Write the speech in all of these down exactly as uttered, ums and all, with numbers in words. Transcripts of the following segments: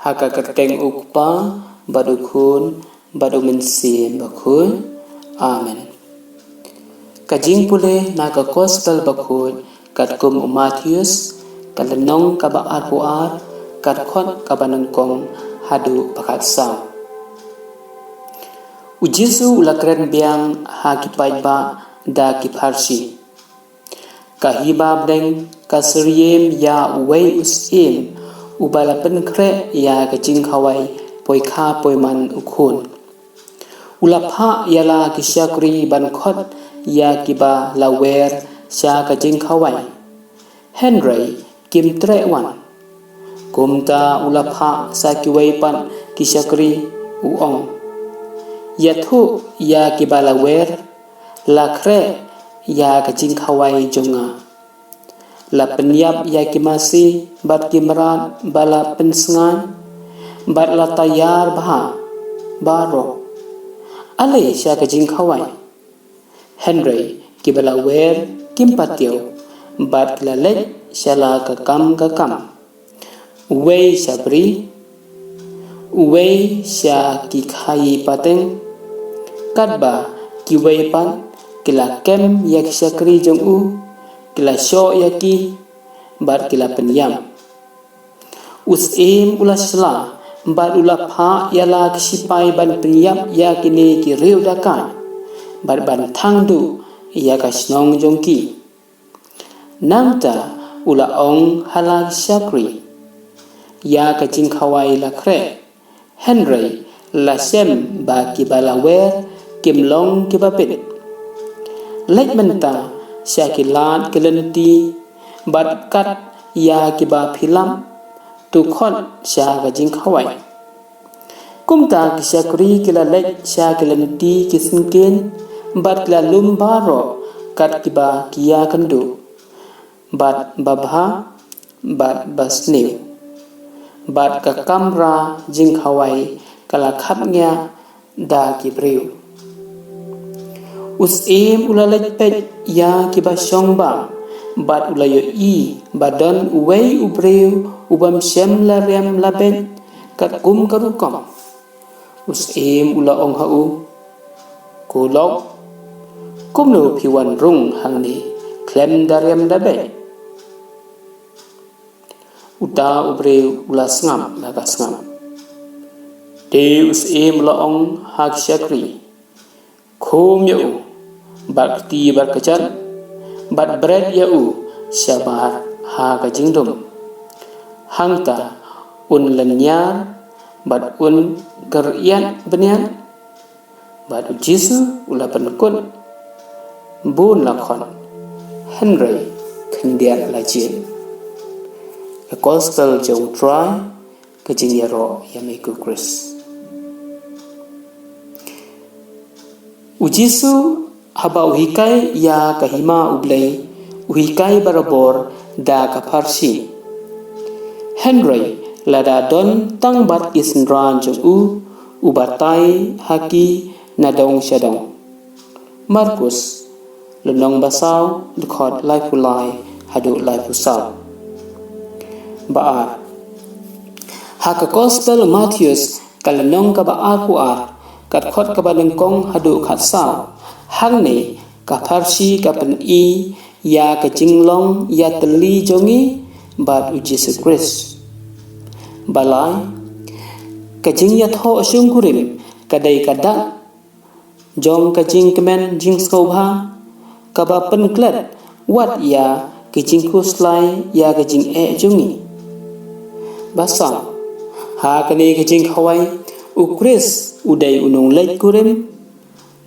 Ha ka kyrteng u Kpa, bad u Khun, bad u Mynsiem Bakhuid. Amen. Ka jingpule na ka Gospel Bakhuid katkum u Mathaios, ka lynnong kaba arphew ar, ka dkhot kaba nyngkong haduh ba khatsaw. U Jisu u la kren biang ha ki paidbah da ki pharshi. Ka hima bneng ka syriem ïa uwei u syiem uba la pynkhreh ïa ka jingkhawai poikha poiman u khun. U la phah ïa la ki shakri ban khot ïa kiba la wer sha ka jingkhawai. Hynrei kim treh wan. Kumta u la phah sa kiwei pat ki shakri, u ong, ïathuh ïa kiba la wer, la khreh ïa ka jingkhawai jong nga. La pynïap ïa ki masi bad ki mrad ba la pynsngain, bad la taiar bha baroh. Ale sha ka jingkhawai. Hynrei kiba la wer kim pat tiew, bad ki la leit sha la ka kam ka kam. Uwei sha bri, uwei sha ki khaïi pateng, katba kiwei pat ki la kem ïa ki shakri jong u, ki la shoh ïa ki, bad ki la pynïap. U syiem u la shla, bad u la phah ïa la ki shipai ban pynïap ïa kine ki riew dakai, bad ban thang duh ïa ka shnong jong ki. Nangta u la ong ha la ki shakri, ïa ka jingkhawai la khreh, hynrei la shem ba kiba la wer kim long kiba bit. Leit mynta sha ki lad ki lynti, bad kat ïa kiba phi lap, to khot sha ka jingkhawai. Kumta ki shakri ki la leit sha ki lynti ki syngkien, bad ki la lum baroh kat kiba ki ïakynduh, bad babha, bad basniew. Bad ka kamra jingkhawai ka la khapngiah da ki briew. U syiem u la leit peit ïa kiba shong bam, bad u la ïohi ba don uwei u briew u bym shem la riam la beit katkum ka rukom. U syiem u la ong ha u, ko lok, kumno phi wan rung hangne khlem da riam da beit? Uta u briew u la sngap la ka sngap. Te u syiem u la ong ha ki shakri, khum ïa u bad kti bad kjat, bad bret ïa u shabar ha ka jingdum. Hangta un lynñiar bad un kyriat bniat. Bad u Jisu u la pynkut, bun la khot, hynrei khyndiat la jied. Ka Gospel jong u Trai. Ka jingïaroh ïa me ko Khrist. U Jisu haba u hikai ïa ka hima u Blei, u hikai barabor da ka pharshi. Hynrei lada don tang bad ki synran jong u, u batai ha ki na dong sha dong. Markus, lynnong ba saw, dkhot laiphew lai haduh laiphew saw. Ba ar. Ha ka Gospel Mathaios, ka lynnong kaba arphew ar, ka dkhot kaba nyngkong haduh khatsaw, hangne ka pharshi ka pyni ïa ka jinglong ïatylli jong ngi bad u Jisu Khrist. Ba lai, ka jingïathoh shongkurim ka dei ka dak jong ka jingkmen jingsngewbha, kaba pynklet wat ïa ka jingkhuslai ïa ka jingeh jong ngi. Ba saw, ha kane ka jingkhawai, u Khrist u dei u nongleit kurim,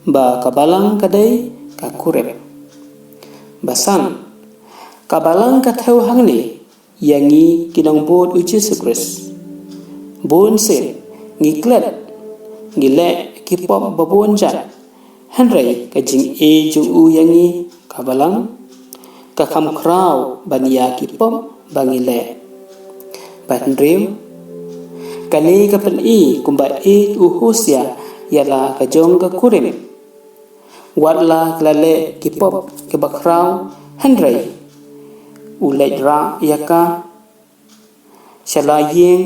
ba ka balang ka dei ka kurim. Ba san, ka balang ka thew hangne ïa ngi ki nongbud u Jisu Khrist. Bun sien ngi klet, ngi leh ki pop ba bun jait. Hynrei ka jingïeit jong u ïa ngi ka balang, ka kham khraw ban ïa ki pop ba ngi leh. Ba hynriew, kane ka pyni kumba ïeit u Hosea ïa la ka jong ka kurim. Wat la ka la leh ki pop kiba khraw, hynrei u leit rah ïa ka sha la ïing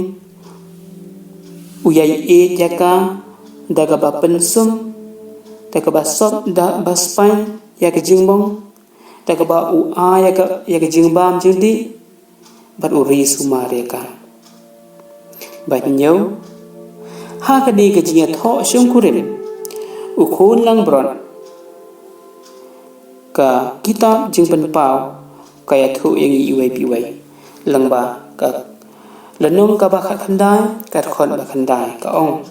u ïai ïeit ïa ka da kaba pynsum, da kaba sop da ba spah ïa ka jingmong, da kaba u ai ïa ka, ïa ka jingbam jingdih, bad u ri sumar ïa ka. Bad hynñiew, ha kane ka jingïathoh shongkurim, u khun langbrot, ka kitab Jingpynpaw ka ïathuh ïa ngi iwei pa iwei. Lyngba ka lynnong kaba khatkhyndai, ka dkhot ba khyndai ka ong: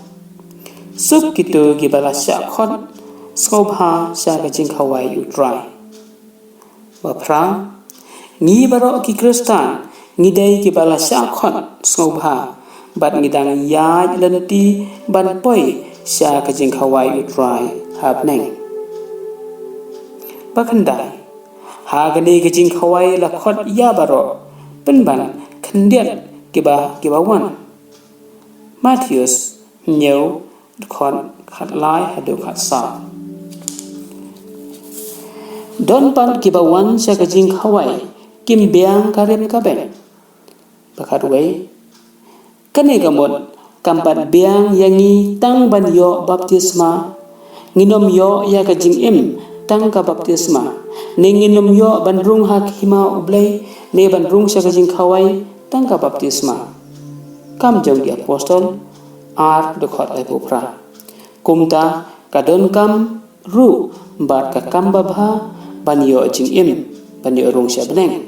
Suk kito kiba la shah khot sngewbha sha ka jingkhawai U Trai. Ba phra, ngi baroh ki Khristan ngi dei kiba la shah khot sngewbha, bad ngi dang ïaid lynti ban poi sha ka jingkhawai U Trai ha bneng. Ba khyndai, ha kane ka jingkhawai la khot ïa baroh, pynban khyndiat kiba, kiba wan. Mathaios hynñiew, dkhot khatlai haduh khatsaw. Don pat kiba wan sha ka jingkhawai, kim biang ka rim ka beiñ. Ba khatwei, kane ka mut kam pat biang ïa ngi tang ban ïoh baptisma. Ngin ym ïoh ïa ka jingim tang ka baptisma, ne ngin ym ïoh ban rung ha ka hima U Blei, ne ban rung sha ka jingkhawai tang ka baptisma. Kam Jong ki Apostol ar, dkhot laiphew phra. Kumta ka donkam ruh bad ka kam babha ban ïoh jingim, ban ïoh rung sha bneng.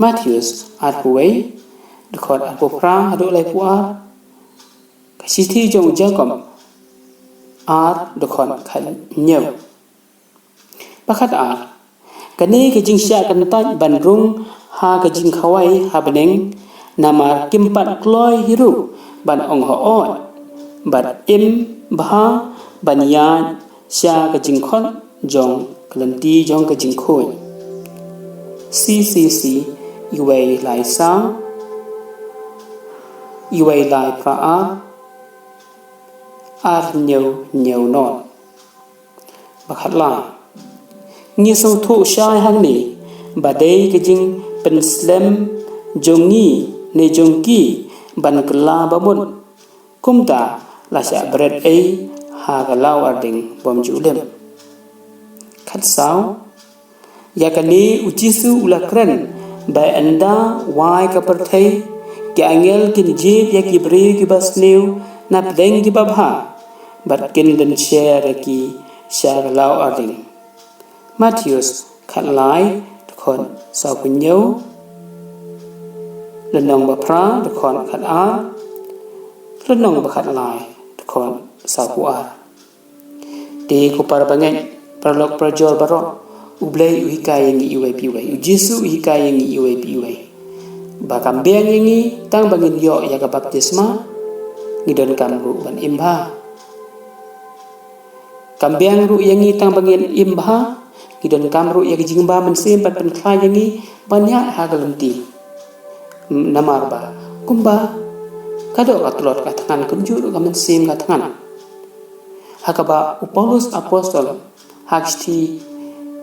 Mathaios arphew wei, dkhot arphew phra haduh laiphew ar. Ka shithi jong u Jakob ar, dkhot khathynñiew. Ba khatar, kane ka jingshah kyntait ban rung ha ka jingkhawai ha bneng, namar kim pat kloi hi ruh ban ong hooid bad im bha ban ïaid sha ka jingkhot jong ka lynti jong ka jingkhuid. C C C iwei lai saw, iwei lai phra ar, ar hynñiew hynñiew nod. Ba khatlai, ngi sngewthuh shai hangne ba dei ka jingpynslem jong ngi ne jong ki ban kylla ba mut. Kumta la shah bret ei ha ka law arding bym ju lip. Khatsaw, ïa kane u Jisu u la kren ba ynda wai ka pyrthei, ki angel kin jied ïa ki briew kiba sniew na pdeng kiba bha, bad kin dynshar ïa ki sha ka law arding. Mathaios khatlai, dkhot sawphew hynñiew, lynnong ba phra, dkhot khatar, lynnong ba khatlai, dkhot sawphew ar. Te ko para bangeit, paralok parajor baroh, U Blei u hikai ïa ngi iwei pa iwei, u Jisu u hikai ïa ngi iwei pa iwei. Ba kam biang ïa ngi tang ba ngin ïoh ïa ka baptisma, ngi donkam ruh ban im bha. Kam biang ruh ïa ngi tang ba ngin im bha, ngi donkam ruh ïa ka jingbam mynsiem ban pynkhlaiñ ïa ngi ban ïaid ha ka lynti. Namar ba kumba ka doh ka tlot ka thngan, kumjuh ruh ka mynsiem ka thngan. Ha kaba u Paulus Apostol ha ka shithi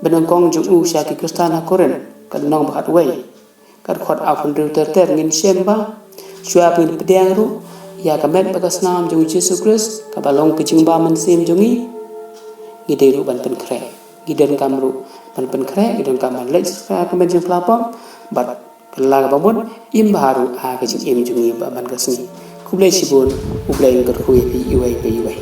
banyngkong jong u sha ki Khristan ha Korinth, ka lynnong ba khatwei, ka dkhot arphew hynriew ter ter, ngin shem ba shuwa ba ngin pdiang ruh ïa ka met bad ka snam jong u Jisu Khrist kaba long ka jingbam mynsiem jong ngi, ngi dei ruh ban pynkhreh. Ngi donkam ruh ban pynkhreh, ngi donkam ban leit sha ka met jingphla pop bad kylla kaba mut, im bha ruh ha ka jingim jong ngi ba man ka sngi. Khublei shibun, U Blei un kyrkhu ïa phi iwei pa iwei.